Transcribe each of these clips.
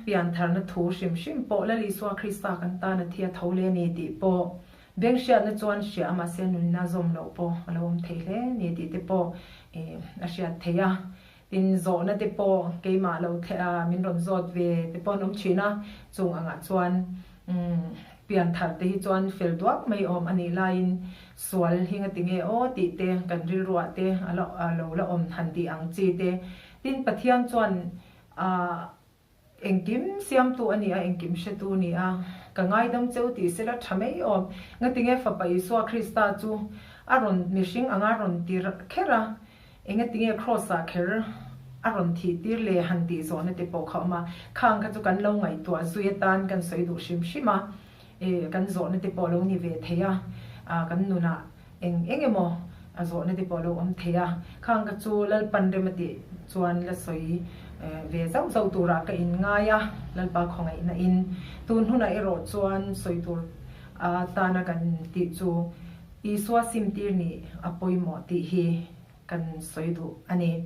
piantharna thu hrim hrim pawh Lal Isua Krista kan tan a thi a tho leh a ni tih pawh beng hriatna chuan hria a mahse nunna zawm loh pawh a lo awm thei hle a ni tih te pawh a hriat theih a. Tin, zawhna te pawh keimah lo thleh a min rawn zawt ve te pawh an awm thin a, chung angah chuan pianthar te hi chuan fel duak mai awm a nih laiin sual hi nga tinge aw tih te kan rilruah te a lo la awm han tih ang chi te. Tin, Pathian chuan Engkim siamtu a ni a, engkim hretu a ni a, ka ngaidam cheu tih sela tha mai awm. Ngatinge Fapa Isua Krista chu a rawn mihring anga rawn tir kher a, engatinge Kraws-ah kher a rawn thih tir le han tih zawhna te pawh kha awm a, khang kha chu kan lo ngaihtuah zui atan kan sawi duh hrim hrim a, e kan zawhna te pawh lo ni ve thei a, kan nunah eng eng emaw a zawhna te pawh lo awm thei a, khang kha chu Lalpan rem a tih chuan la sawi ve zauh zauh turah ka inngai a, Lalpa khawngaihna in tun hunah erawh chuan sawi tur a tana kan tih chu Isua simtir nih a pawimawh tih hi kan sawi duh a ni.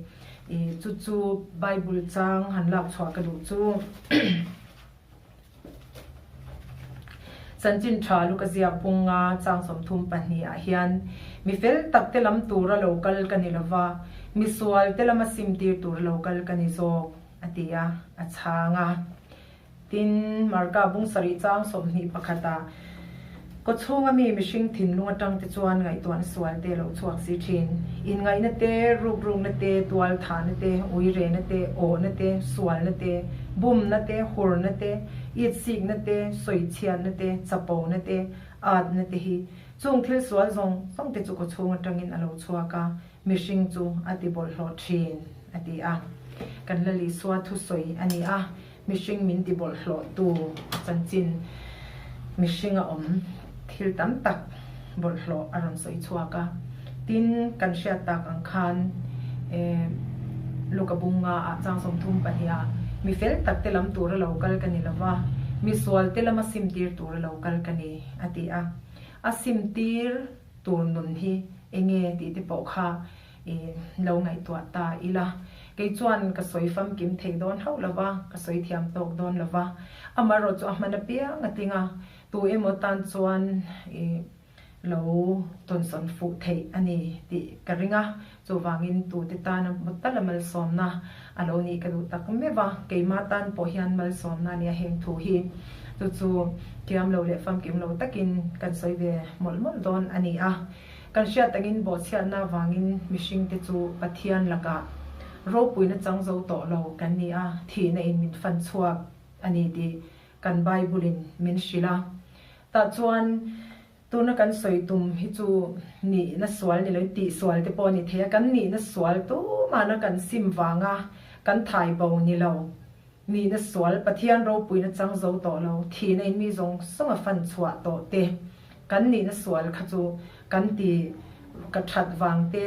Chu chu Bible chang han lak chhuah ka duh chu. Chanchin tha lu ka ziak bunga chang 32 ah hian mi fel tak te lam tura lo kal ka ni lova, mi sual te lama sim tir tura lo kal ka ni zawk, a ti a, a chhang a. Tin, Marka bung sarih chang 21 ah Kawchhunga mi mihring thinlung atang te chuan ngaihtuahna sual te a lo chhuak si thin. Inngaihna te, rukrukna te, tualthahna te, uirehna te, awhna te, sualna te, bumna te, hurna te, itsikna te, sawichhiatna te, chapona te, atna te hi chung thil sual zawng zawng te chu kawchhung atangin a lo chhuak a, mihring chu a ti bawlhhlawh thin, a ti a. Kan Lal Isua thusawi a ni a. Mihring min ti bawlhhlawhtu chanchin mihring a awm thil tam tak bawlhhlawh a rawn sawi chhuak a. Tin, kan hriat tak ang khan Luka bunga ah chang 32 ah mi fel tak te lam tura lo kal ka ni lova, mi sual te lama sim tir tura lo kal ka ni, a ti a. A sim tir tur nun hi enge tih te pawh kha I lo ngaihtuah ta ila, kei chuan ka sawi famkim thei dawn hauh lo va, ka sawi thiam tawk dawn lo va. Amaherawh chu a hman apiang a tling a, tu emaw tan chuan i lo tawnsawn fuh theih a ni tih ka ring a, chuvangin tute tana maw tala malsawmna a lo nih ka duh tak meuh a, keimah tan pawh hian malsawmna a nia heng thu hi. Chu chu thiam lo leh famkim lo takin kan sawi ve mawlh mawlh dawn a ni a. Kan hriat angin bawhchhiatna avangin mihringte chu Pathian lakah ropuina chang zo tawh lo kan ni a, thihna in min fan chhuak a ni tih kan Bible in min hrilh a. Tah chuan tuna kan sawi tum hi chu nihna sual ni loin tihsual te pawh a ni thei a, kan nihna sual tumahna kan sim vanga kan thai bo ni lo, nihna sual Pathian ropuina chang zo tawh lo, thihna in mi zawng zawng a fan chhuah tawh te. Kan nihna sual kha chu kan ti ka that vang te,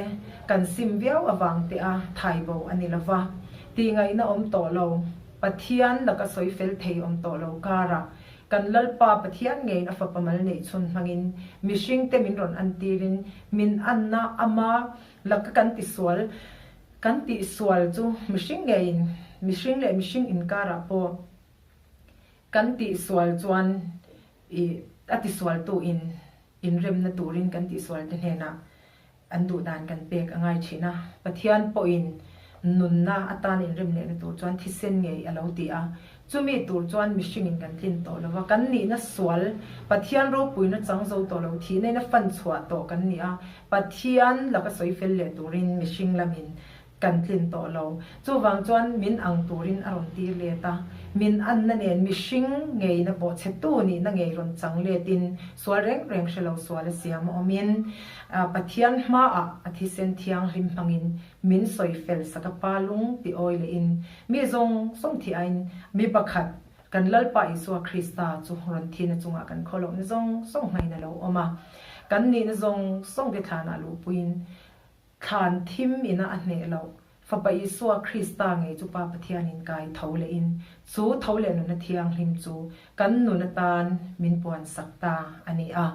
kan sim viau avang te a thai bo a ni lo va. Tihngaihna awm tawh lo, Pathian laka sawi fel thei awm tawh lo karah kan Lalpa Pathian ngeiin a fapa mal neih chhun hmangin mihring te min rawn antirin min anna ama laka kan tisual kan tihsual chu mihring ngeiin mihring leh mihring inkarah pawh kan tihsual chuan I a tisualtu in inremna turin kan tihsualte hnenah an duhdan kan pek a ngai thin a. Pathian pawhin nunna atan inrem lehna tur chuan thisen ngei a lo ti a. Chumi tur chuan mihringin kan tlin tawh lo va, kan nihna sual, Pathian ropuina chang zo tawh lo, thihna in a fan chhuah tawh kan ni a. Pathian laka sawi fel leh turin mihring lamin Kan tlin tawh lo. Chuvang chuan min ang turin a rawn tir let a. Min anna nen mihring ngeina pawh chhetu nihna ngei rawn chang letin sual reng reng hre lo sual a siam a awmin Pathian hmaah a thisen thianghlim hmangin min sawi fel sak a pa lung ti awi lehin mi zawng zawng thi aiin mi pakhat kan Lalpa Isua Krista chu rawn thina chungah kan khawlohna zawng zawng hmain a lo awm a. Kan nihna zawng zawng te thlanah luhpuiin Thlan thim ina a hneh loh. Fapa Isua Krista ngei chu Pa Pathianin kai tho lehin chu tho leh nunna thianghlim chu kan nun atan min puansak ta a ni a.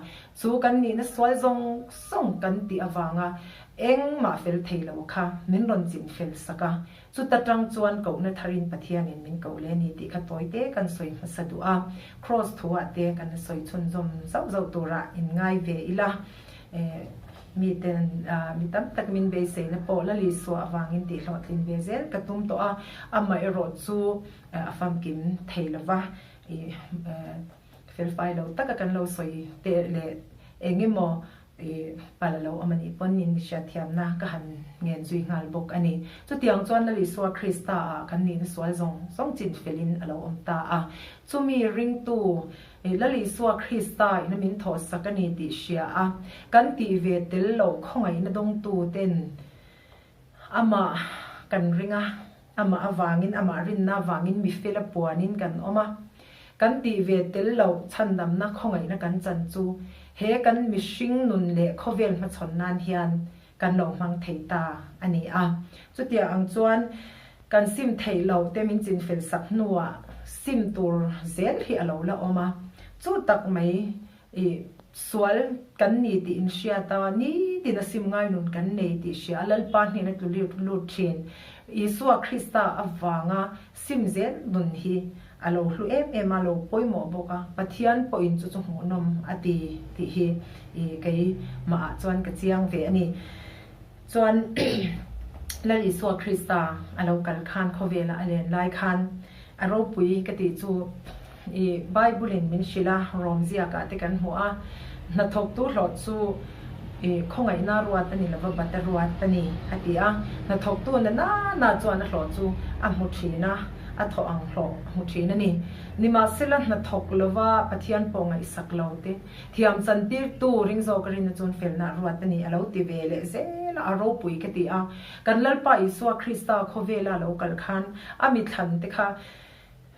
Chu kan nihna sual zawng zawng kan tih avanga engmah fel thei lo kha min rawn chin fel sak a. Chuta tang chuan kohna tharin Pathianin min koh leh a ni tih kha tawite kan sawi hmasa duh a. Kraws thuah te kan sawi chhunzawm zauh zauh turah inngai ve ila. Miten mi tam tak min beiseina pawh la Lisua avangin tihhlawhtlin ve zel ka tum tawh a, amaherawh chu a famkim thei lova, i felfai lo taka kan lo sawi teh leh eng emaw i pal a lo awm a nih pawn min hriatthiamna ka han ngen zui nghal bawk a ni. Chutiang chuan la Lisua Krista ah kan nihna sual zawng zawng chin felin a lo awm ta a, chumi ringtu Lal Isua Krista ina min thawhsak a ni tih hria a, kan tih ve tel loh khawngaihna dawngtu ten Amah kan ring a, Amah avangin, Amah rinna avangin mi fela puanin kan awm a. Kan tih ve tel loh chhandamna khawngaihna kan chan chu he kan mihring nun leh khawvel hmachhawn nan hian kan lo hmang thei ta a ni a. Chutiang ang chuan kan sim theih loh te min chinfel sak hnuah sim tur zel hi a lo la awm a. Chu tak mai i sual kan ni tih inhriat a, nitin a sim ngai nun kan nei tih hria a, Lalpa hnena tlu lut lut thin Isua Krista avanga sim zel nun hi a lo hlu em em a, a lo pawimawh bawk a, Pathian pawhin chu chu hmuhnawm a ti tih hi i keimahah chuan ka chiang ve a ni. Chuan Lal Isua Krista a lo kal khan khawvela a len lai khan a ropui ka tih chu i Bible in min hrilh a, Rom ziakah te kan hmu a, hnathawktu hlawh chu i khawngaihna ruat a ni lova bat a ruat a ni a ti a, hnathawktu na na na chuan a hlawh chu a hmu thin a, a thawh ang hlawh a hmu thin a ni. Nimahsela hnathawk lova Pathian pawh ngaihsak lo te, thiam chantirtu ring zawk a rinna chuan felna a ruat a ni a lo ti ve leh zel a, a ropui ka ti a. Kan Lalpa Isua Krista khawvela a lo kal khan a mithlan te kha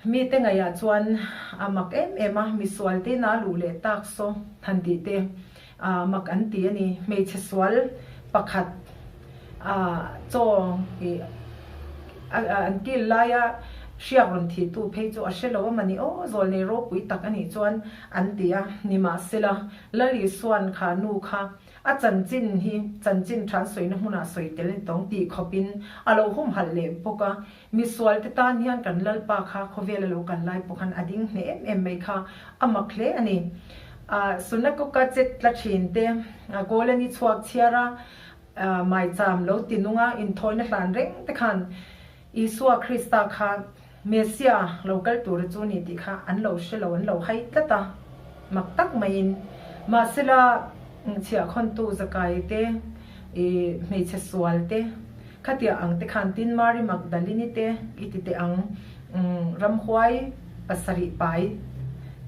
Mite ngaihah chuan a mak em em a, misual te na luh leh tak saw han tih te mak an ti a ni. Hmeichhe sual pakhat chaw ih an kil laia hriak rawn thih tu phei chu a hre lo a mani aw, zawlnei ropui tak a nih chuan an ti a. Nimahsela, Lal Isuan kha nu kha a chanchin hi chanchin tha an sawina hmunah sawi tel a ni tawng tih khawpin a lo humhalh leh bawk a. Misual te tan hian kan Lalpa kha khawvel a lo kal lai pawh khan a ding hneh em em mai kha a mak hle a ni. Sunakoka chet tla thin te, kawl a ni chhuak chhiar a, maicham lo ti nung a, inthawina hlan reng te khan Isua Krista kha Messia lo kal tur a chu ni tih kha an lo hre lo, an lo hai tlat a, mak tak maiin. Mahsela chhiahkhawntu Zakai te, hmeichhe sual te, Khatiah ang te khan tin Mari Magdalini te i ti teh ang, ramhuai pasarih pai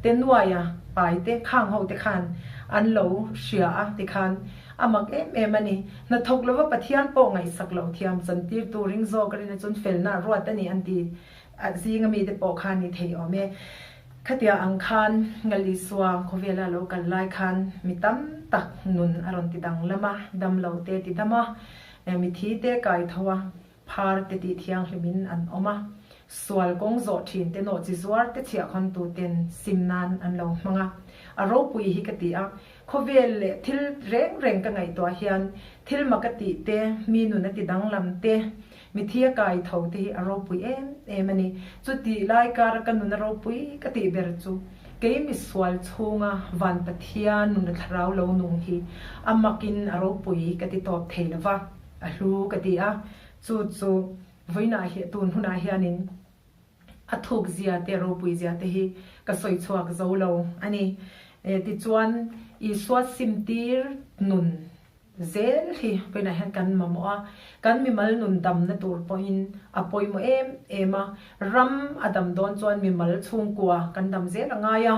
te nuaia pai te khang ho te khan an lo hria a ti khan a mak em em a ni. Hnathawk lova Pathian pawh ngaihsak lo thiam chantirtu ring zawk a rin a chun felna ruat a ni an ti a zinga mite pawh khan ni thei awm e. Khatiah ang khan Ngalisua khawvela lo kal lai khan mi tam tak nun a rawn ti danglam a, damlo te ti dam a, Mithi te kai tho a, phar te tih thianghlimin an awm a, sual kawng zawh thin te nawh chi zuar te chhiahkhawn tu ten sim nan an lo hmang a. A ropui hi ka ti a, khawvel leh thil reng reng ka ngaihtuah hian thil mak a tih te, mi nun a ti danglam te, mithi a kai tho te hi a ropui em em a ni. Chutih lai kara ka nun a ropui ka tih ber chu Kei misual chhunga Van Pathian nuna thlarau lo nung hi a makin a ropui ka ti tawp thei lo va, a hlu ka ti a, chu chu vawiinah hi tun hunah hianin a thuk zia te ropui zia te hi ka sawi chhuak zo lo a ni. Tichuan Isua simtir nun Zel hi vawiinah hian kan mamawh a, kan mimal nun damna tur pawhin a pawimawh em em a, ram a dam dawn chuan mimal chhungkua kan dam zel a ngai a,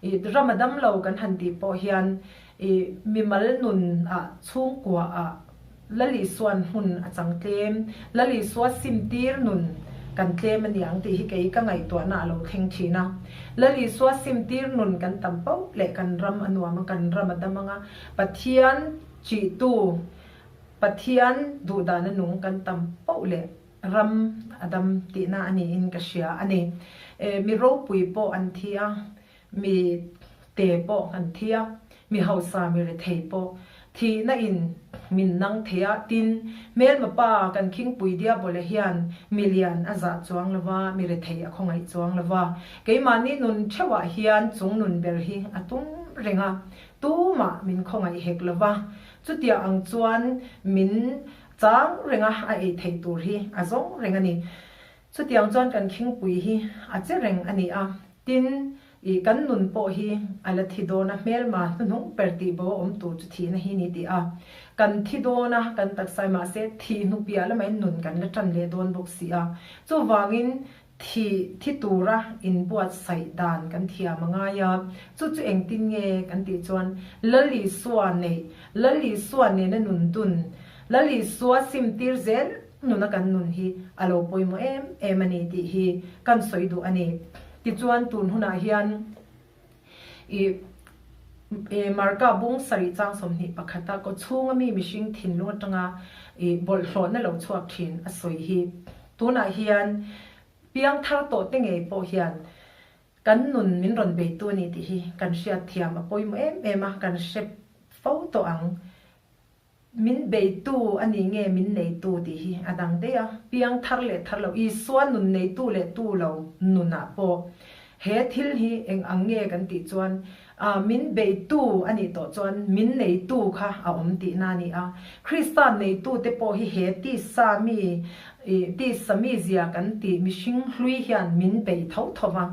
ih ram a dam lo kan han tih pawh hian ih mimal nun ah chhungkua ah Lalisua hmun a chang tlem, Lalisua simtir nun kan tlem a niang tih hi kei ka ngaihtuahna a lo thleng thin a, Lalisua simtir nun kan tam pauh leh kan ram a nuam a, kan ram a dam ang a, Pathian chihtu. Pathian duhdana nung kan tam poh leh ram a dam tihna a niin ka hria a ni. Mi ropui pawh an thi a, mi te pawh an thi a, mi hausa mi rethei pawh thihna in min nang thei a, tin, hmelma pa kan khingpui diabawla hian mi lian a zah chuang lo va, mi rethei a khawngaih chuang lo va. Keimahni nun theuhah hian chung nun ber hi a tum reng a, tumah min khawngaih hek lo va, chutiang ang chuan min chang reng a, a ei theih tur hi a zawng reng a ni. Chutiang chuan kan khingpui hi a che reng a ni a, tin, i kan nun pawh hi a la thi dawn a, hmelma hnuhnung per tih bo a awm tur chu thihna hi ni tih a, kan thi dawn a, kan taksa mahse thih hnu piah lamah nun kan la tan leh dawn bawk si a, chuvangin Thih thi tura inbuatsaih dan kan thiam a ngai a, chu chu engtin nge kan tih chuan Lal Isua neih, Lal Isua nena nun dun, Lal Isua simtir zel nuna kan nun hi a lo pawimawh em em a ni tih hi kan sawi duh a ni. Tichuan tun hunah hian I Marka bung sarih chang 21 a kaw chhunga mi mihring thinlung atanga i bawlhhlawhna lo chhuak thin a sawi hi. Tunah hian piang thar tawh te ngei pawh hian kan nun min rawn beitu a ni tih hi kan hriat thiam a pawimawh em em a, kan hre fo tawh ang. Min beitu a ni nge min neitu tih hi a dang daih a, piang thar leh thar lo, Isua nun neitu leh tu lo nunah pawh he thil hi eng ang nge kan tih chuan min beitu a nih tawh chuan min neitu kha a awm tihna a ni a. Krista neitu te pawh hi he tisa mi, tisa mizia kan tih mihring hlui hian min bei tho tho va.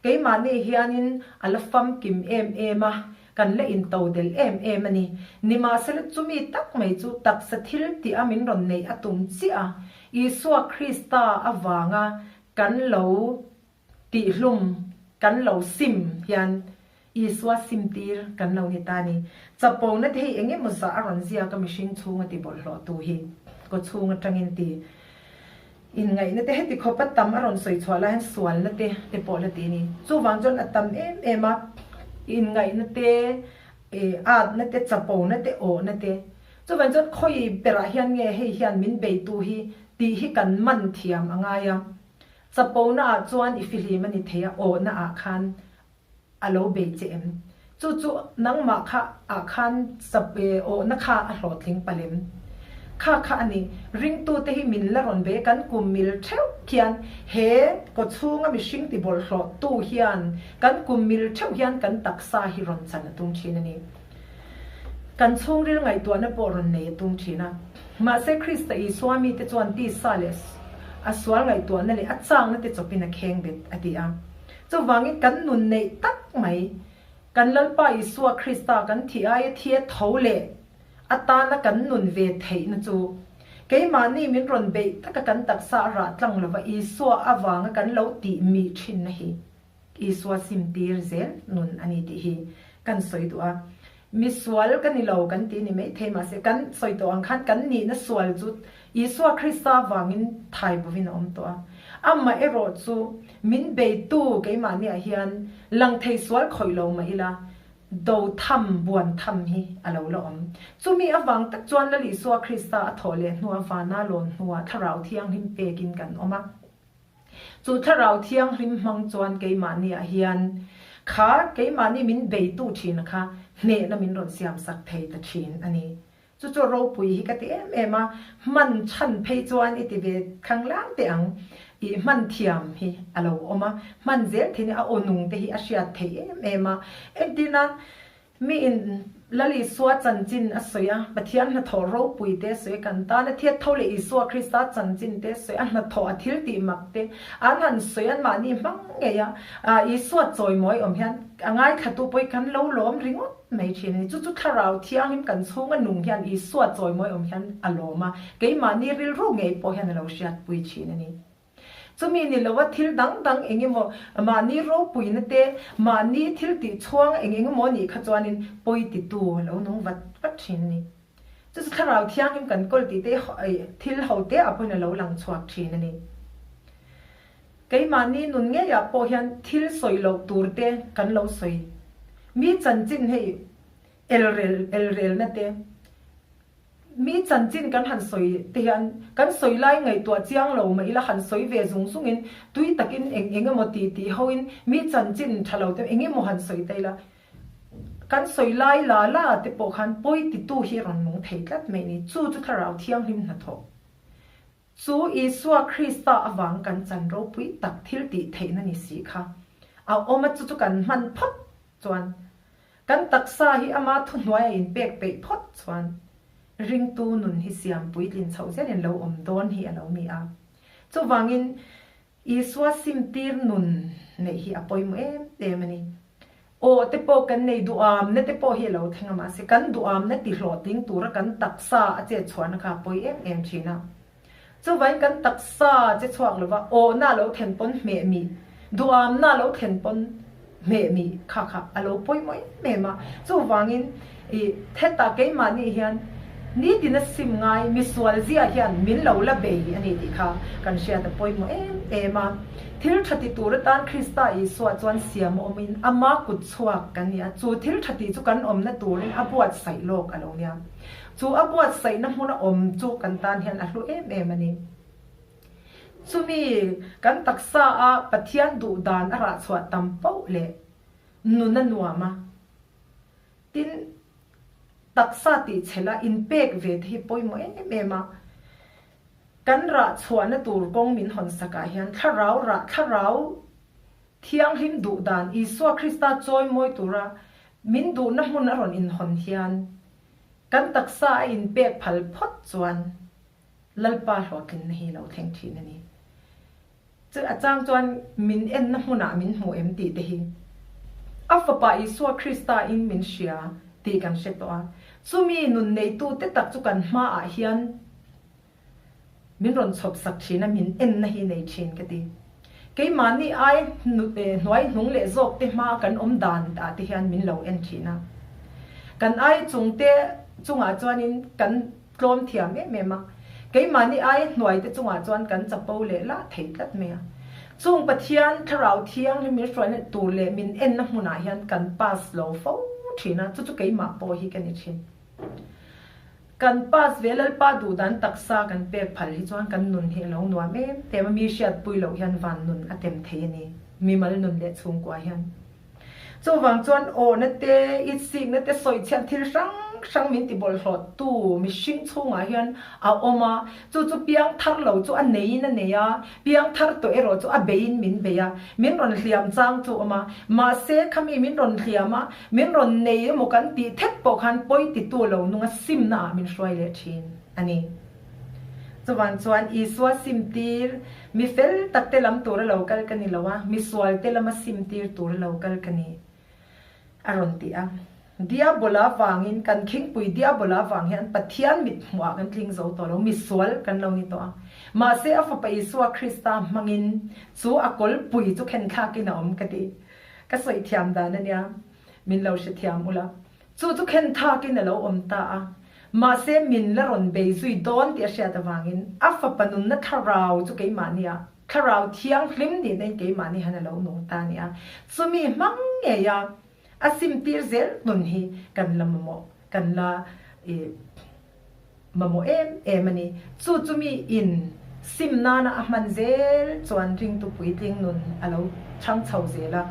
Keimahni hianin a la famkim em em a, kan la intodelh em em a ni. Nimahsela chumi tak mai chu taksa thil tih a min rawn neih a tum chiah a, Isua Krista avanga kan lo tihlum, kan lo sim hian Isua simtir kan lo ni ta a ni. Chapona te hi eng emaw zah a rawn ziak a mihring chhunga ti bawlhhlawhtu hi kaw chhung atangin ti. Inngaihna te heti khawp a tam a rawn sawi chhuah lai hian sualna te te pawh la ti a ni. Chuvang chuan a tam em em a, inngaihna te, atna te, chapona te, awhna te. Chuvang chuan khawi berah hian nge hei hian min beitu hi tih hi kan man thiam a ngai a. Chapona ah chuan i fihlim a ni thei a, awhna ah khan A lo bei che em? Chu chu nangmah kha ah khan sap e awhna kha a hlawhtling palh em? Kha kha a ni, ringtute hi min la rawn bei kan kum mil theuh khian he kaw chhunga mihring ti bawlhhlawh tu hian kan kum mil theuh hian kan taksa hi rawn chan a tum thin a ni. Kan chhungril ngaihtuahna pawh rawn nei a tum thin a. Mahse Krista Isua mite chuan tisa leh a sual ngaihtuahna leh a changna te chawpin a kheng bet a ti a. Chuvangin kan nun neih tak mai, kan Lalpa Isua Krista kan thih aia thia tho leh atana kan nun ve theihna chu, keimahni min rawn beih taka kan taksa a rah tlang lova Isua avanga kan lo tih mih thinna hi Isua simtir zel nun a ni tih hi kan sawi duh a. Mi sual ka ni lo kan ti ni maithei mahse kan sawi tawh ang khan kan nihna sual chu Isua Krista vangin thai bovin a awm tawh a. Amah erawh chu min beitu keimahniah hian lang thei sual khawih lo mah ila do tham buan tham hi a lo la awm. Chumi avang tak chuan Lal Isua Krista a thawh leh hnua vana lawn hnuah Thlarau Thianghlim pekin kan awm a. Chu Thlarau Thianghlim hmang chuan keimahniah hian kha keimahni min beitu thin kha hnehna min rawn siamsak thei ta thin a ni. Chu chu ropui hi ka ti em em a, hman chhan phei chuan i ti ve khanglang teh ang i hman thiam hi a lo awm a, hman zel theih ni a aw nung te hi a hriat theih em em a. Entirnan Miin Lal Isua chanchin a sawi a, Pathian hnathawh ropui te a sawi a, kan tana thiat tho leh Isua Krista chanchin te a sawi a, hnathawh a thil tih mak te an han sawi an mahni hmang ngei a, Isua chawimawi awm hian a ngaithlatu pawh hi kan lo lawm ringawt mai thin a ni. Chu chu Thlarau Thianghlim kan chhunga nung hian Isua chawimawi awm hian a lawm a, keimahni rilru ngei pawh hian a lo hriatpui thin a ni. Chumi ni lova thil dang dang eng emaw, mahni ropuina te, mahni thil tih chhuang eng eng emaw nih kha chuanin pawi titu a lo nung vat vat thin a ni. Chu chu Thlarau Thianghlim kan kawl tih te thil ho te ah pawhin a lo lang chhuak thin a ni. Keimahni nun ngeiah pawh hian thil sawi loh tur te kan lo sawi. Mi chanchin hei elrel elrelna te. Mi chanchin kan han sawi te hian kan sawi lai ngaihtuah chiang lo mah ila han sawi ve zung zungin tui takin eng eng emaw ti tih hoin mi chanchin tha lo te eng emaw han sawi ta ila kan sawi lai la la te pawh khan pawi titu hi a rawn nung thei tlat mai ni. Chu chu Thlarau Thianghlim hnathawh chu Isua Krista avang kan chan ropui tak thil tih theihna ni si kha a awm a chu chu kan hman phawt chuan Kan taksa hi ama thuhnuai a inpek peih phawt chuan ringtu nun hi siam puitlin chhoh zelin lo awm dawn hi a lo ni a. Chuvangin Isua simtir nun neih hi a pawimawh em em a ni. Aw te pawh kan nei duhamna te pawh hi a lo thleng a mahse kan duhamna tihlawhtling tura kan taksa a chet chhuahna kha a pawi em em thin a. Chuvangin kan taksa che chhuak lova awhna a lo thlen pawn hmeh mih, duhamna a lo thlen pawn hmeh mih kha kha a lo pawimawh em em a. Chuvangin i hetah keimahni hian nitina sim ngai misual zia hian min lo la bei a ni tih kha kan hriat a pawimawh em em a. Thil tha ti tur atan Krista Isua chuan siam a awmin ama kut chhuak kan ni a, chu thil tha tih chu kan awmna turin a buatsaih lawk a lo nia. Chu a buatsaihna hmuna awm chu kan tan hian a hlu em em a ni. Chumi kan taksa a Pathian duh dan a rah chhuah tam poh leh nun a nuam a. Tin, taksa tih chhela inpek ve te hi pawimawh em em a. Kan rah chhuahna tur kawng min hawn sakah hian thlarau rah thlarau thianghlim duh dan Isua Krista chawimawi tura min duhna hmun a rawn inhawn hian Kan taksa a inpek phal phawt chuan Lalpa hlawhtlinna hi lo thleng thin a ni. Chu a chang chuan min enna hmunah min hmu em tih te hi a Fapa Isua Krista in min hria tih kan hre tawh a. Chumi nun neitute tak chu kan hmaah hian Min rawn chhawp sak thin a, min enna hi nei thin ka ti. Keimahni ai hnuai hnung leh zawk te hma kan awm dan ah te hian min lo en thin a. Kan ai chung te chungah chuanin kan tlawm thiam em em a, keimahni ai hnuai te chungah chuan kan chapo leh lah thei tlat mai a. Chung Pathian Thlarau Thianghlim min hruaina tur leh min enna hmunah hian kan pass lo fo thin a, chu chu keimah pawh hi ka ni thin. Kan pass ve Lalpa duhdan taksa kan pek phal hi chuan kan nun hi a lo nuam em em a, mi hriatpui loh hian van nun a tem thei a ni, mimal nun leh chhungkua hian. Chuvang chuan awhna te, itsikna te, sawichhiat thil hrang hrang min ti bawlhhlawh tu mihring chhungah hian a awm a, chu chu piang thar lo chu a neiin a nei a, piang thar tawh erawh chu a beiin min bei a, min rawn hliam chang chu a awm a, mahse khami min rawn hliam a, Min rawn nei emaw kan tih thek pawh khan pawi titu lo nunga simna ah min hruai leh thin a ni. Chuvan chuan Isua simtir, mi fel tak te lam tura lo kal ka ni lo a, mi sual te lama simtir tura lo kal ka ni, a rawn ti a. Diabola vangin, kan khingpui Diabola vang hian Pathian mit hmuhah kan tling zo tawh lo, mi sual kan lo ni tawh a. Mahse a Fapa Isua Krista hmangin chu a kawlpui chu khenthlakin a awm ka ti. Ka sawi thiam dan a nia, min lo hre thiam ula. Chu chu khen thakin a lo awm ta a, mahse min la rawn bei zui dawn tih a hriat avangin a fapa nunna thlarau chu keimahnia thlarau thianghlim nihna in keimahni han a lo nung ta a nia. Chumi hmang ngeia a simtir zel nun hi kan la mamawh, kan la ih. Mamawh em em a ni. Chu chu mi in sim nana a hman zel chuan ringtu puitling nun a lo chhang chho zel a.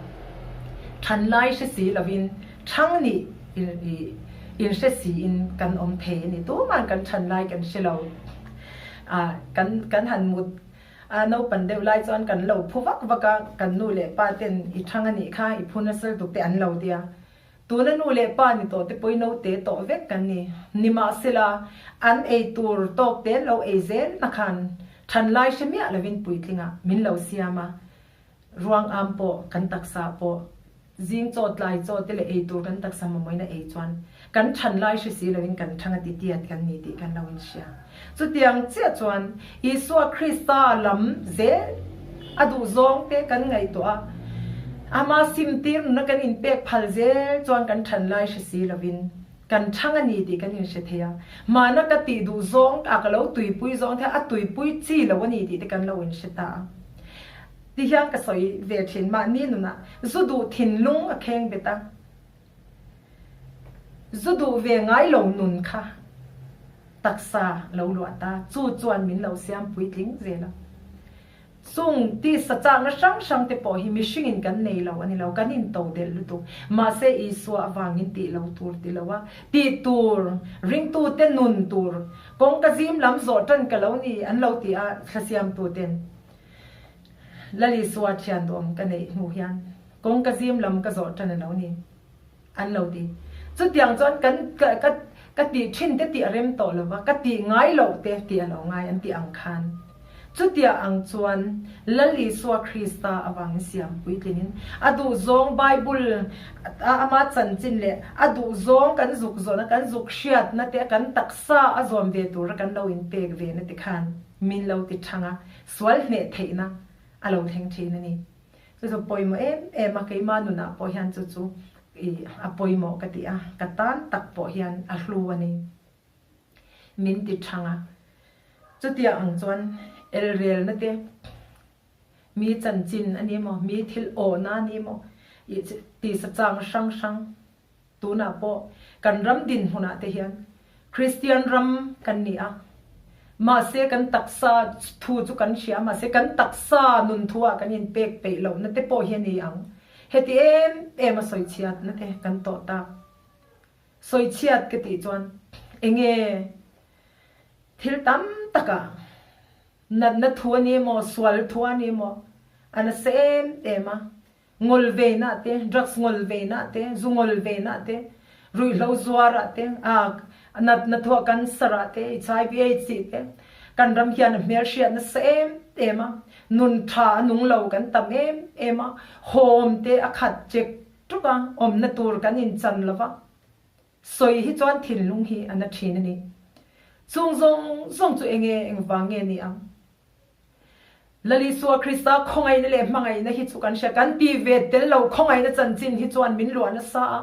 Than lai hre si lovin thang nih in hre si in kan awm thei a ni. Tuman kan than lai kan hre lo. Kan kan han mut a naupan deuh lai chuan kan lo phu vak vak a, kan nu leh pa ten i thang a nih kha i phu nasal tuk te an lo tia. Tuna nu leh pa ni tawh te pawhin naute tawh vek kan ni. Nimahsela, an ei tur tawk te an lo ei zel na khan than lai hre miah lovin puitlingah min lo siam a, ruang am pawh kan taksa pawh zing chaw tlai chaw te leh ei tur kan taksa mamawhin a ei chuan kan than lai hre si lovin kan thang a ti tiat kan ni tih kan lo inhria. Chutiang chiah chuan Isua Krista lam zel a duh zawng te kan ngaihtuah a, ama simtir nuna kan inpek phal zel chuan kan than lai hre si lovin kan thang a ni tih kan inhre thei a. Mahna ka tih duh zawng a ka lo tuipui zawng te a tuipui chi lo a ni tih te kan lo inhre ta a. Tihian ka sawi ve thin, mahni nunah zu duh thinlung a kheng bet a. Zu duh ve ngai lo nun kha. taksa lo luah ta, chu chuan min lo siam puitling zel a. Chung tisa chakna hrang hrang te pawh hi mihringin kan nei lo a ni lo, kan intodelh lutuk. Mahse Isua avangin tih lo tur ti lo a, tih tur, ringtute nun tur, kawngka zim lam zawh tan ka lo ni an lo ti a thlasiamtuten. Lal Isua thian duhawm ka neih hnu hian kawngka zim lam ka zawh tan a lo ni. An lo ti. Chutiang chuan kan ka ka ka tih thin te tih a rem tawh lo va, ka tih ngai loh te tih a lo ngai an tih ang khan. Chutiah ang chuan Lal Isua Krista avangin siam puitlingin a duhzawng Bible a ama chanchin leh a duhzawng kan zuk zawhna kan zuk hriatna te kan taksa a zawm ve tura kan lo inpek ve na te khan min lo ti thang a, sual hneh theihna a lo thleng thin a ni. Chu chu pawimawh em em a, keimah nunah pawh hian chu chu i a pawimawh ka ti a, ka tan tak pawh hian a hlu a ni. Min ti thang a, chutiang ang chuan elrelna te, mi chanchin a ni maw, mi thil awhna a ni maw, i tisa chang hrang hrang Tunah pawh kan ram dinhmunah te hian Kristian ram kan ni a, mahse kan taksa thu chu kan hria, mahse kan taksa nun thuah kan inpek peih lohna te pawh hi a ni ang. Heti em em a sawichhiatna te kan tawh tak. Sawichhiat ka tih chuan enge thil tam takah natna thu a ni emaw, sual thu a ni emaw a nasa em em a, Ngawl veinah te, drugs ngawl veinah te, zu ngawl veinah te, ruihhlo zuarah te, natna thuah cancer ah te, HIV aids tih te, kan ram hian a hmelhriat nasa em em a, nun tha a nung lo kan tam em em a, home te a khat chek tuk a, awmna tur kan inchan lo va, sawi hi chuan thinlung hi a na thin a ni. Chung zawng zawng chu enge engvang nge ni ang? Lal Isua Krista khawngaihna leh hmangaihna hi chu kan hria. Kan ti ve tel lo khawngaihna chanchin hi chuan min luah nasa a.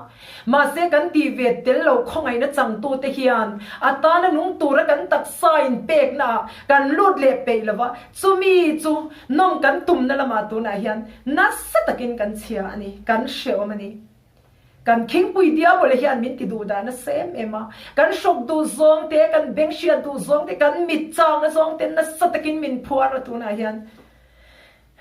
Mahse kan ti ve tel lo khawngaihna changtute hian a tana nung tura kan taksa inpekna ah kan lut leh peih lo va, chumi chu nawm kan tumna lamah tunah hian nasa takin kan chhia a ni, kan hreawm a ni. Kan khingpui diabole hian min ti duh dah nasa em em a, kan hrawk duh zawng te, kan beng hriat duh zawng te, kan mit changna zawng te nasa takin min phuar a tunah hian.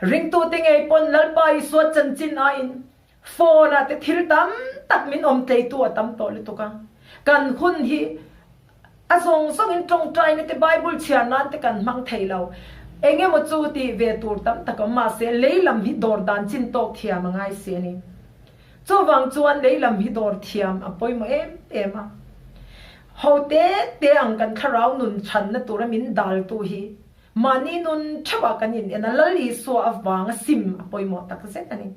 Ringtute ngei pawn Lalpa Isua chanchin aiin phone ah te thil tam tak min awm tleitu a tam tawh lutuk a, kan hun hi A zawng zawngin tawngtaina te Bible chhiar nan te kan hmang thei lo. Eng emaw chu tih ve tur tam tak awm mahse lei lam hi dawr dan chin tawk thiam a ngai si a ni. Chuvang chuan lei lam hi dawr thiam a pawimawh em em a. Ho te te ang kan thlarau nun chhanna tura min daltu hi mahni nun theuhah kan in en a, Lal Isua avanga sim a pawimawh tak zet a ni.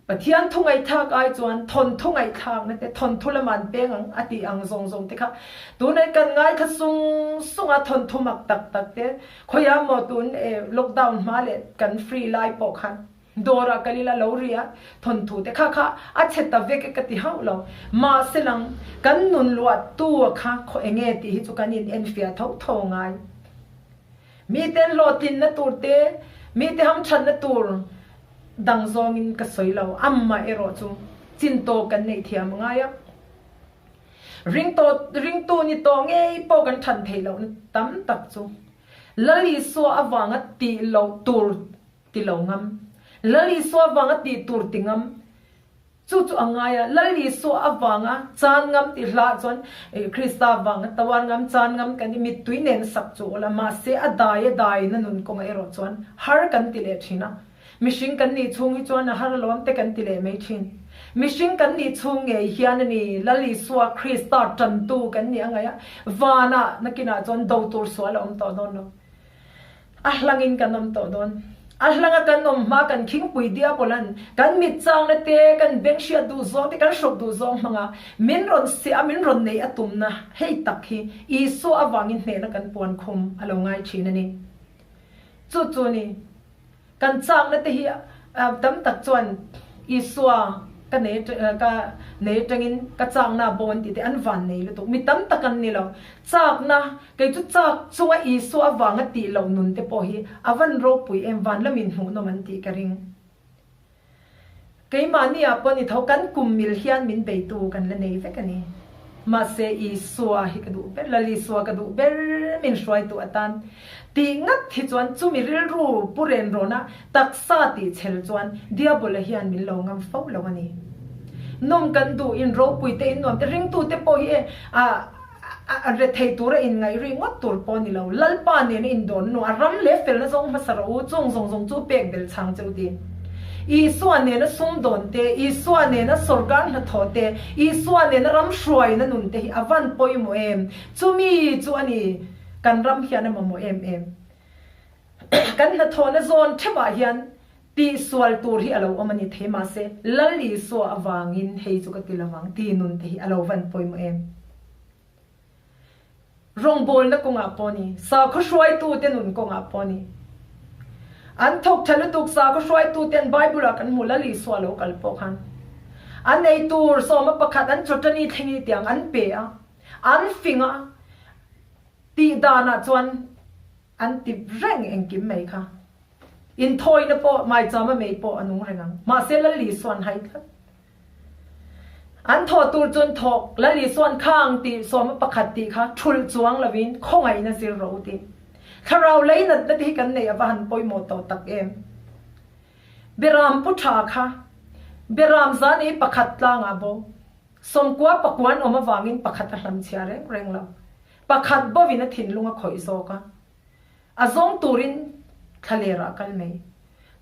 Pathian thu ngaihthlak ai chuan thawnthu ngaihthlakna te, thawnthu lama an peng ang a tih ang zawng zawng te kha tunah kan ngaithla sung sung a, thawnthu mak tak tak te khawiah maw tun e lockdown hma leh kan free lai pawh khan dawrah kal ila lo ri a, thawnthu te kha kha a chhe ta vek e ka ti hauh lo. Mahse lang kan nun luah tu a kha khaw enge tih hi chu kan in enfiah tho tho ngai. Miten hlawhtlinna tur te, mite hamthatna tur dang zawngin ka sawi lo, amah erawh chu chin tawk kan neih thiam a ngai a. Ringtawh, ringtu ni tawh ngei pawh kan than theih lohna tam tak chu Lal Isua avanga tih loh tur ti lo ngam, Lal Isua avanga tih tur ti ngam, Chu chu a ngai a, Lal Isua avanga chan ngam tih hlah chuan Krista avanga tawar ngam, chan ngam kan i mittui nen sak chu awl a, mahse a dai a dai na nun kawngah erawh chuan har kan ti leh thin a. Mihring kan nih chhung hi chuan a har alawm te kan ti leh mai thin. Mihring kan nih chhung ngei hian a ni Lal Isua Krista tantu kan nih a ngaih a, vanah nakinah chuan do tur sual a awm tawh dawn lo. A hlangin kan awm tawh dawn. A hlanga kan awm hma kan khingpui diabola'n kan mit changna te, kan beng hriat duh zawng te, kan hrawk duh zawng hmanga min rawn siah a, min rawn neih a tumna hei tak hi Isua avangin hnehna kan puan khum a lo ngai thin a ni. Chu chu ni. Kan chakna te hi tam tak chuan Isua ka nei ka nei atangin ka chakna a bawn tih te an van nei lutuk. Mi tam tak an ni lo. Chakna, kei chu chak chunga Isua avanga tih loh nun te pawh hi a van ropui em, van lamin hmuhnawm an tih ka ring. Keimahni ah pawh ni tho kan kum mil hian min beitu kan la nei vek a ni. Mahse Isua hi ka duh ber, Lal Isua ka duh ber min hruaitu atan tih ngat hi chuan chumi rilru pu ren rawna taksa tih chhel chuan Diabola hian min lo ngam fo lo a ni. Nawm kan duh in ropui te in nuam te ringtute pawh hi e a A rethei tura inngaih rih ngawt tur pawh a ni lo. Lalpa nena indawn nu, a ram leh felna zawng hmasa rawh u, chung zawng zawng chu pek bel chhang che u ti. Isua nena sumdawn te, Isua nena sawrkar hnathawh te, Isua nena ram hruaina nun te hi a van pawimawh em? Chumi chu a ni kan ram hian a mamawh em em. Kan hnathawhna zawn theuhah hian tihsual tur hi a lo awm a ni thei mahse Lal Isua avangin hei chu ka ti lovang ti nun te hi a lo van pawimawh em? Rawngbawlna kawngah pawh ni, sakhaw hruaitute nun kawngah pawh ni. An thawk tha lutuk sakhaw hruaitute an Bible ah kan hmu Lal Isua lo kal pawh khan an ei tur sawma pakhat an chawtani thlengi tiang an pe a, an fing a, tih danah chuan An ti reng engkim mai kha. Inthawina pawh maichama mei pawh a nung reng ang. Mahse Lal Isuan hai tlat. An thawh tur chuan thawk Lal Isuan khang tih sawma pakhat tih kha thulh chuang lovin khawngaihna zir rawh u tih. Thlarau lei natna te hi kan neih a va han pawimawh tawh tak em. Beram pu tha kha Beram zan ei pakhat tlangah bo. Sawmkua pakuan awm avangin pakhat a hlamchhia reng reng lo. Pakhat bovin a thinlung a khawih zawk a, a zawng turin thlaler ah kal mai.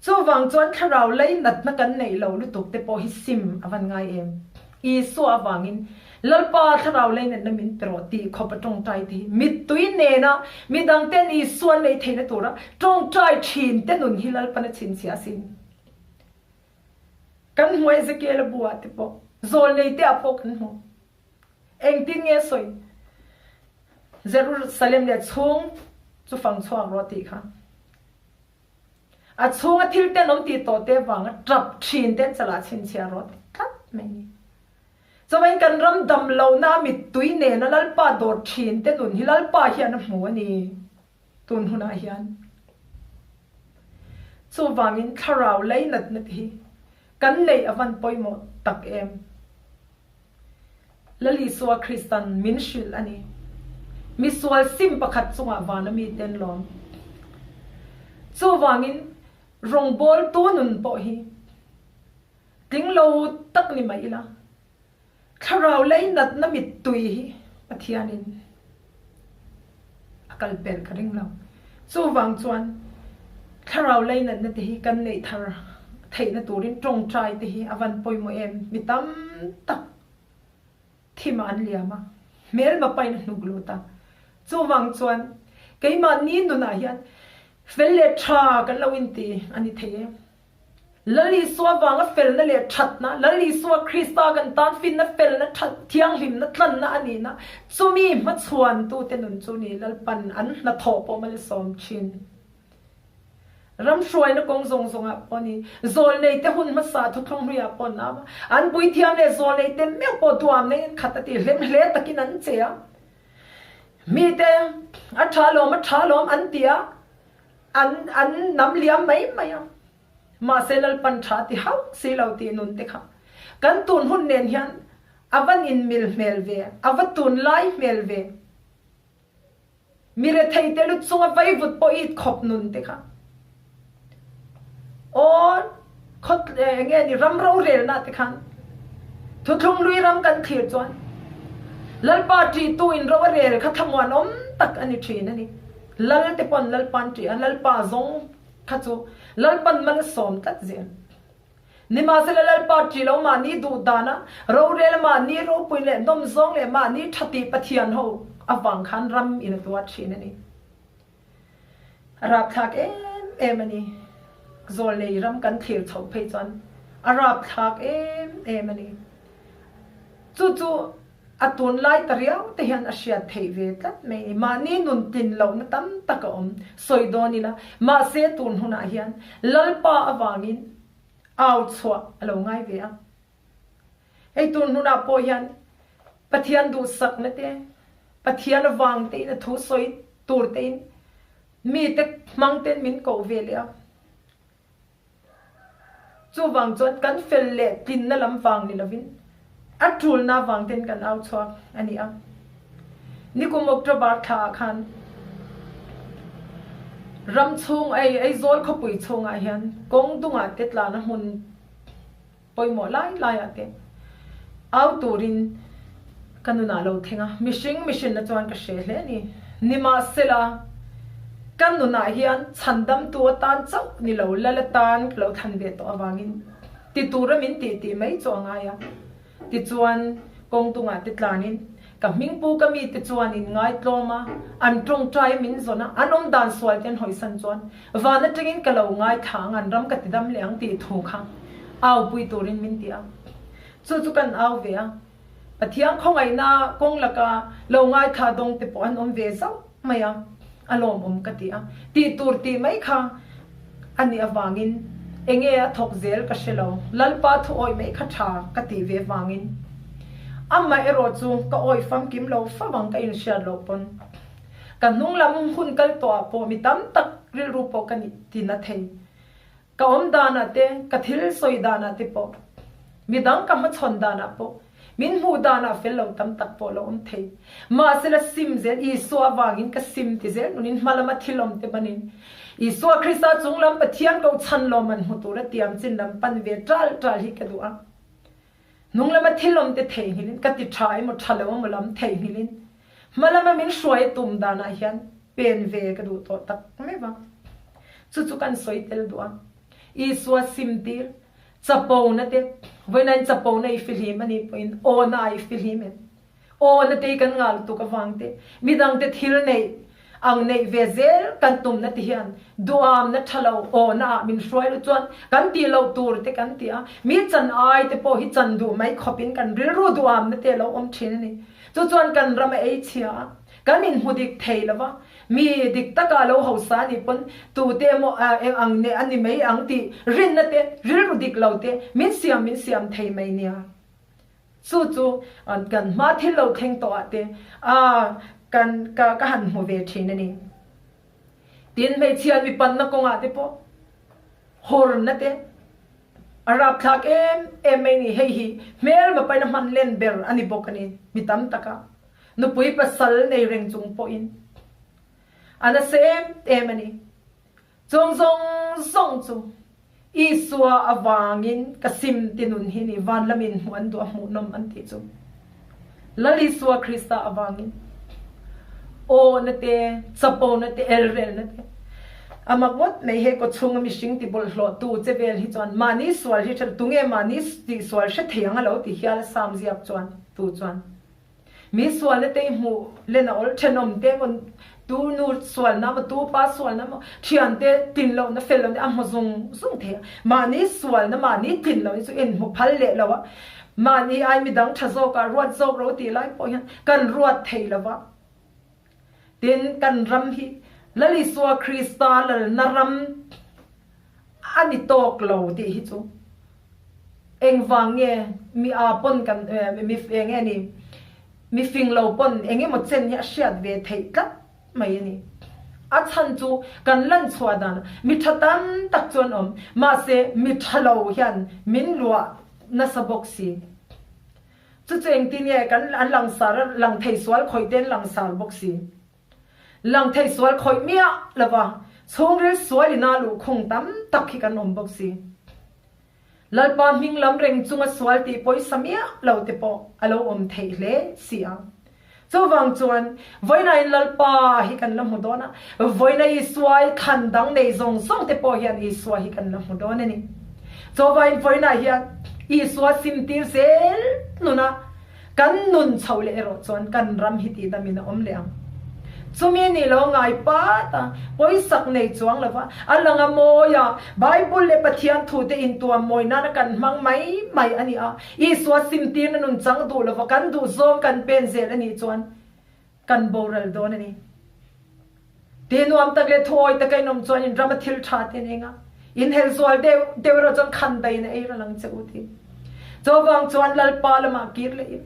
Chuvang chuan thlarau lei natna kan neih lo lutuk te pawh hi sim a van ngai em? Isua avangin Lalpa thlarau lei natna min pe rawh tih khawp a tawngtai te hi mittui nena midang ten Isua an nei theihna tura tawngtai thin te nun hi Lalpan a chhinchhiah asin. Kan hmu Ezekiel-a bu ah te pawh, zawlnei te ah pawh kan hmu. Engtin nge sawi? Jerusalem leh chhung chu fang chhuak rawh tih kha. A chhunga thil tenawm tih tawh te vanga tap thin ten chalah chhinchhiah rawh ti tlat mai ni. Chuvain kan ram dam lohna a mittui nena Lalpa dawr thin te nun hi Lalpa hian a hmu a ni tun hunah hian. Chuvangin thlarau leinatna te hi kan neih a van pawimawh tak em. Lal Isua Kristan min hrilh a ni. Misual sim pakhat chungah vana mite an lawm. Chuvangin rawngbawltu nun pawh hi tling lo tak ni mai ila, thlarau lei natna mittui hi Pathianin a kal pel ka ring lo. Chuvang chuan thlarau leinatna te hi kan neih thar theihna turin tawngtai te hi a van pawimawh em? Mi tam tak thimah an liam a, hmelma pain a hnuk lut a. Chuvang chuan keimahni nunah hian fel leh tha kan lo inti a ni thei em? Lal Isua vanga felna leh thatna, Lal Isua Krista kan tan finna, felna, that, thianghlimna, tlanna a nihna, chumi hmachhuantute nun chu ni Lalpan an hnathawh pawh malsawm thin. Ram hruaina kawng zawng zawngah pawh ni, zawlneite hun hmasa thuthlung hluiah pawh an am a, an puithiam leh zawlneite meuh pawh duamna in khat a ti hlem hle takin an che a. Mite a tha lawm a tha lawm an ti a, An an nam liam mai mai a, mahse Lalpan tha ti hauh si lo tih nun te kha kan tun hun nen hian a va ninmil hmel ve, a va tunlai hmel ve. Mi rethei te lu chunga vaivut pawh it khawp nun te kha. Aw khawt eng nge ni ram rorelna te khan thuthlung lui ram kan thlir chuan Lalpa ṭihtu in ro a rel kha thlamuan awm tak a ni ṭhin a ni. Lal te pawn Lalpa'n ṭih a, Lalpa zawng kha chu Lalpan mal a sawm tlat zel. Nimahsela Lalpa ṭih lo mahni duh dana rorel a mahni ropui leh nawm zawng leh mahni ṭha tih Pathian ho avang khan ram in a tuar ṭhin a ni. A rapthlak em em a ni. Zawlnei ram kan thlir chhoh phei chuan a rapthlak em em a ni. Chu chu a tunlai ta riau te hian a hriat theih ve tlat mai ni. Mahni nun tlin lohna tam tak a awm sawi dawn ila, mahse tun hunah hian Lalpa avangin au chhuah a lo ngai ve a. Hei tun hunah pawh hian Pathian duhsakna te, Pathian avang tein a thu sawi tur tein mite hmang ten min koh ve leh a. Chuvang chuan kan fel leh tlinna lam vang ni lovin. A tulna avang ten kan au chhuak a ni a. Nikum October thla ah khan ram chhung ei Aizawl khawpui chhungah hian kawng dungah te tlana hmun pawimawh lai laiah te au turin ka nunah lo thleng a, mihring mihrinna chuan ka hre hle a ni. Nimahsela, ka nunah hian chhandamtu atan chauh ni lo, lal atan ka lo thlan ve tawh avangin ti tura min tih tih mai chu a ngai a. Tichuan, kawng tungah te tlanin ka hmingpu ka mite chuan in ngaitlawm a, an tawngtai a min zawn a, an awm dan sual te an hawisan chuan van atangin ka lo ngaithla ang, an ram ka ti dam leh ang tih thu kha au pui turin min ti a. Chu chu kan au ve a, Pathian khawngaihna kawng laka lo ngaithla dawng te pawh an awm ve zauh mai a, a lawmawm ka ti a, tih tur tih mai kha a nih avangin enge a thawk zel ka hre lo, Lalpa thu awih mai kha tha ka tih ve vangin amah erawh chu ka awih famkim lo fo ang ka inhriat loh pawn ka hnung lam hun kal tawh ah pawh mi tam tak rilru pawh ka ti na thei. Ka awm danah te, ka thil sawi danah te pawh, midang ka hmachhawn danah pawh, min hmuh danah fel lo tam tak pawh lo awm thei. Mahsela sim zel, Isua avangin ka sim ti zel nunin hma lama thil awm te banin Isua Krista chung lam Pathian ko chhan lawm an hmu tura tiam chin lam pan ve ṭal ṭal hi ka duh a. Hnung lama thil awm te theihnghilhin, ka ti ṭha emaw ṭha lo emaw lam theihnghilhin, hma lama min hruai a tum danah hian pen ve ka duh tawh tak meuh a. Chu chu kan sawi tel duh a. Isua simtir, chapona te, vawiinain chapona i fihlim a nih pawhin awna ah i fihlim em? Aw na te kan ngah lutuk avang te, midang te thil neih ang neih ve zel kan tumna te hian duamna tha lo aw na ah min hruai lut chuan kan tih loh tur te kan ti a, mi chan ai te pawh hi chan duh mai khawp in kan rilru duamna te a lo awm thin a ni. Chu chuan kan ram a ei chhia a, kan inhmu dik thei lo va, mi dik taka a lo hausa a nih pawn tute emaw eng ang neh a ni mai ang tih rinna te, rilru dik lo te min siam min siam thei mai nia. Chu chu kan hma thil lo thleng tawh ah te kan ka ka han hmu ve thin a ni. Tin hmeichhia mi panna kawngah te pawh hawrna te a rapthlak em em mai ni. Hei hi hmelma paina hman len ber a ni bawk a ni mi tam taka nupui pasal nei reng chung pawhin a nasa em em a ni. Chung zawng zawng chu Isua avangin ka sim ti nun hi ni van lamin hmuh an duh a hmuhnawm an tih chu. Lal Isua Krista avangin awhna te, chapona te, elrelna te a mak ngawt mai he kawchhunga mihring ti bawlhhlawhtu che vel hi chuan mahni sual hi hre tunge mahni tihsual hre thei ang a lo ti hial a sam ziak chuan tu chuan. Mi sualna te i hmuh len a awl thenawm te emaw tu nu sualna emaw tu pa sualna emaw thian te tlin lohna fel lohna a hmu zung zung thei a. Mahni sualna mahni tlin lohna chu inhmu phal leh lo a, mahni ai midang tha zawkah ruat zawk ro tih lai pawh hian kan ruat thei lo va. Tin, kan ram hi Lal Isua Krista lalna ram a ni tawk lo tih hi chu engvang nge mi a pawn kan mi eng nge ni mi fing lo pawn eng emaw chen hi a hriat ve theih tlat mai a ni. A chhan chu kan lan chhuah dan mi tha tam tak chu an awm mahse mi tha lo hian min luah nasa bawk si. Chu chu engtin nge kan an langsar a lang thei sual khawih te an langsar bawk si. Lang thei sual khawih miah lova chhungril sual ina luhkhung tam tak hi kan awm bawk si. Lalpa hming lam reng chunga sual tih pawisa miah lo te pawh a lo awm theih hle si a. Chuvang chuan vawiinain Lalpa hi kan la hmu dawn a, vawiina Isua i thlan dang nei zawng zawng te pawh hian Isua hi kan la hmu dawn a ni. Chuvangin vawiinah hian Isua simtir zel nuna kan nun chho leh erawh chuan kan ram hi tihdamin a awm leh ang. Chumi nih lo ngai pat a, pawisak nei chuang lova, a lang a mawi a, Bible leh Pathian thute intuam mawi nana kan hmang mai mai a ni a. Isua simtirna nun chang duh lova kan duh zawng kan pen zel a nih chuan kan boral dawn a ni. Ti nuam tak leh thuawi taka in awm chuan in rama thil tha te an eng a, in hel zual deuh deuh erawh chuan khan daiin a ei ral ang che u ti. Chuvang chuan Lalpa lamah kir leh in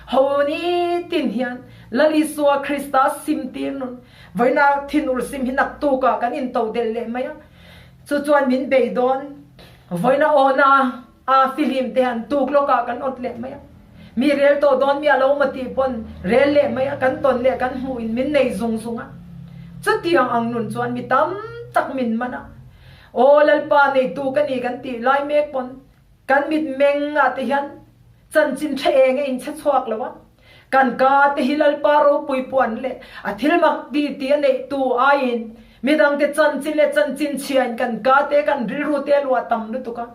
ho nitin hian Lal Isua Krista simtir nun vawiina thinur sim hi naktukah kan intodelh leh mai a, chu chuan min bei dawn vawiina awna A fihlim te han tuk lawkah kan awt leh mai a. Mi rel tawh dawn miah lo maw tih pawn rel leh mai a, kan tawn leh kan hmuh in min nei zung zung a. Chutiang ang nun chuan mi tam tak min man a. Aw Lalpa neitu ka ni kan tih lai mek pawn kan mitmeng ah te hian chanchin tha eng a inchhe chhuak lo a. Kan ka te hi Lalpa ropui puan leh a thil mak ti ti a neihtu aiin midangte chanchin leh chanchin chhiain kan ka te kan rilru te a luah tam lutuk a.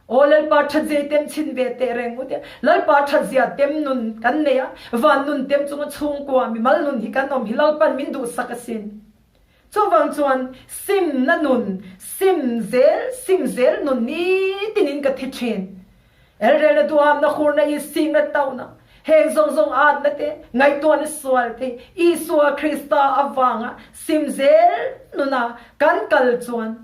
Aw Lalpa thatzia i tem chhin ve teh reng u tia Lalpa thatzia tem nun kan nei a, van nun tem chunga chhungkua mimal nun hi kan awm hi Lalpan min duhsak asin. Chuvang chuan simna nun, sim zel, sim zel nun nitinin ka thi thin. Elrelna duhamna hurna i simna tauhna, heng zawng zawng atna te, ngaihtuahna sual te, Isua Krista avanga sim zel nuna kan kal chuan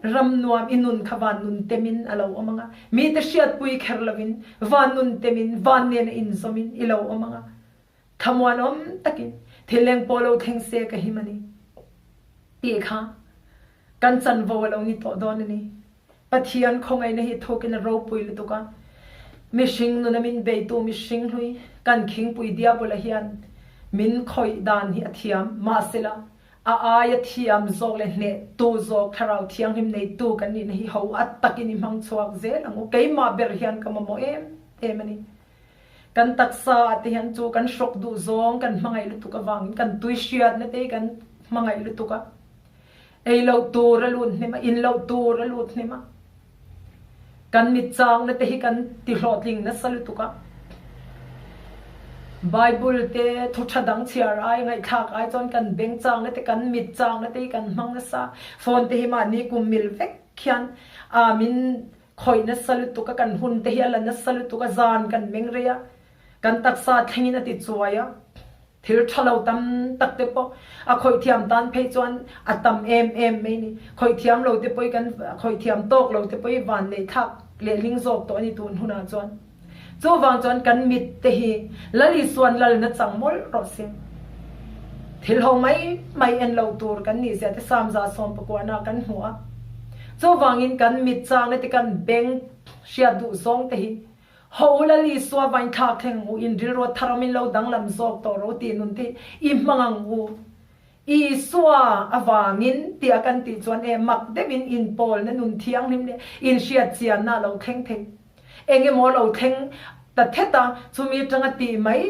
Ram nuam i nun kha van nun temin a lo awm ang a, mite hriatpui kher lovin van nun temin van nena inzawmin i lo awm ang a. Thlamuanawm takin thil eng pawh lo thleng se ka him a ni tih kha kan chanvo a lo ni tawh dawn a ni. Pathian khawngaihna hi thukin a ropui lutuk a, mihring nuna min beitu mihring hlui kan khingpui diabula hian min khawih dan hi a thiam mahsela A aia thiam zawk leh hnehtu zawk Thlarau Thianghlim neitu kan nihna hi ho a takin i hmang chhuak zel ang u. Keimah ber hian ka mamawh em em a ni. Kan taksa ah te hian chu kan hrawk duh zawng kan hmangaih lutuk avangin kan tui hriatna te hi kan hmangaih lutuk a. Ei loh tur a lut hnem a, in loh tur a lut hnem a. Kan mit changna te hi kan ti hlawhtling nasa lutuk a. Bible te thu tha dang chhiar ai, ngaihthlak ai chuan kan beng changna te, kan mit changna te hi kan hmang nasa. Phone te hi mahni kum mil vek khian aa min khawih nasa lutuk a, kan hun te hi a la nasa lutuk a, zan kan meng rei a, kan taksa thlengin a ti chuai a. Thil tha lo tam tak te pawh a khawih thiam tan phei chuan a tam em em mai ni. Khawih thiam lo te pawh i kan khawih thiam tawk lo te pawh i van neih thlak leh ling zawk tawh a ni tun hunah chuan. Chuvang chuan kan mit te hi Lal Isuan lal na chang mawlh rawh se. Thil ho mai mai en lo tur kan nih zia te Samza sawmpakuahna kan hmu a. Chuvangin kan mit changna te kan beng hriat duh zawng te hi Ho Lal Isua vainthlak thleng u, in rilruat thar awmin lo danglam zawk tawh rawh u tih nun te i hmang ang u. Isua avangin tia kan tih chuan e mak deuhin inpawlna nun thianghlim leh inhriatchianna a lo thleng thei. Eng emaw a lo thleng ta thet a, chumi atanga tih mai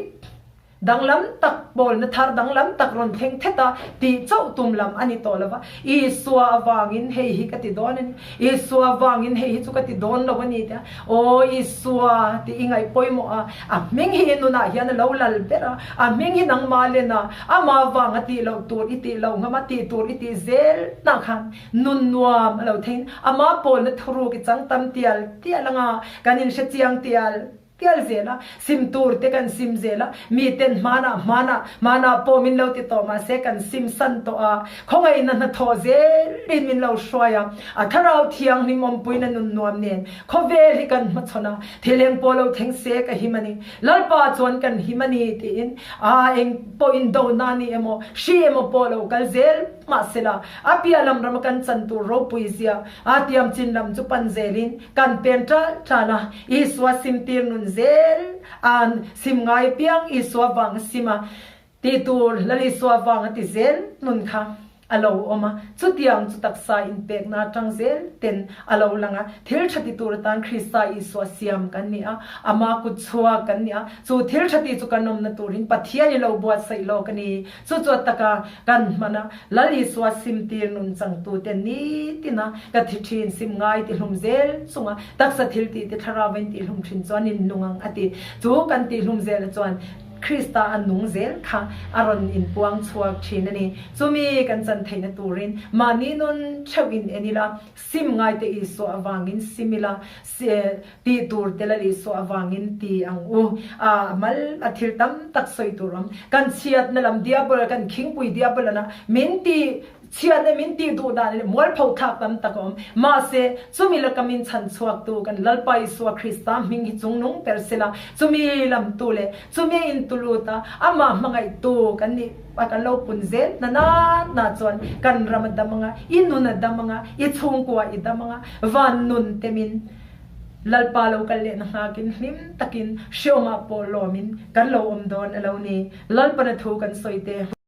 Danglam tak pawlna thar danglam tak rawn thleng thet a, tih chauh tum lam a ni tawh lo va. Isua avangin hei hi ka ti dawn a ni, Isua avangin hei hi chu ka ti dawn lo a ni tia, Aw Isua tih i ngaih pawimawh a, a hming hi i nunah hian a lo lal ber a, a hming hi nangmah len a, amah avanga tih loh tur i tih loh ngam a, tih tur i tih zel hnah khan nun nuam a lo theiin amah pawlna thuruk i chang tam tial tial anga kan inhre chiang tial Tial zel a, sim tur te kan sim zel a, miten hmanah hmanah, hmanah pawh min lo ti tawh mahse kan sim san tawh a, khawngaihna hnathawh zelin min lo hruai a, a thlarau thianghlim awmpuina nun nuam nen khawvel hi kan hmachhawn a, thil eng pawh lo thleng se ka him a ni, Lalpa chuan kan him a ni tiin a eng pawh indohna ni emaw, hri emaw pawh lo kal zel mahsela a piah lam rama kan chan tur ropui zia a tiam chin lam chu pan zelin Kan pen ṭal ṭal a, Isua simtir nun zel an sim ngai apiang Isua vang a sim a, tih tur Lal Isua vang a ti zel nun kha a lo awm a, chutiang chu taksa inpekna aṭang zel ten a lo lang a, thil ṭha ti tur atan Krista Isua siam kan ni a, ama kut chhuak kan ni a, chu thil ṭha ti chu kan awmna turin Pathian i lo buatsaih lawk a ni. Chu chu a taka kan hman a, Lal Isua simtir nun changtute nitina ka thi thin sim ngai ti hlum zel chunga taksa thil tih te thlarau in tih hlum thin chuan in nung ang a ti. Chu kan tih hlum zel chuan Krista a nung zel kha a rawn inpuang chhuak thin a ni. Chumi kan chan theihna turin mahni nun theuh in en ila, sim ngaite Isua avangin sim ila, Tih tur te Lal Isua avangin ti ang u. A mal a thil tam tak sawi tur awm. Kan chhiatna lam diabol kan khingpui diabol ana min ti chhiatna min tih duh dan leh mualpho thlak tam tak a awm. Mahse, chumi laka min chhan chhuaktu kan Lalpa Isua Krista hming hi chungnung ber sela, chumi lamtu leh chumi a intulut a, amah hmangaihtu kan nih a kan lo pun zel na na na chuan kan ram a dam anga, i nun a dam anga, i chhungkua i dam anga, van nun te min. Lalpa lo kal lehna nghakin hlim takin hreawmah pawh lawmin kan lo awm dawn a lo ni. Lalpana thu kan sawi te.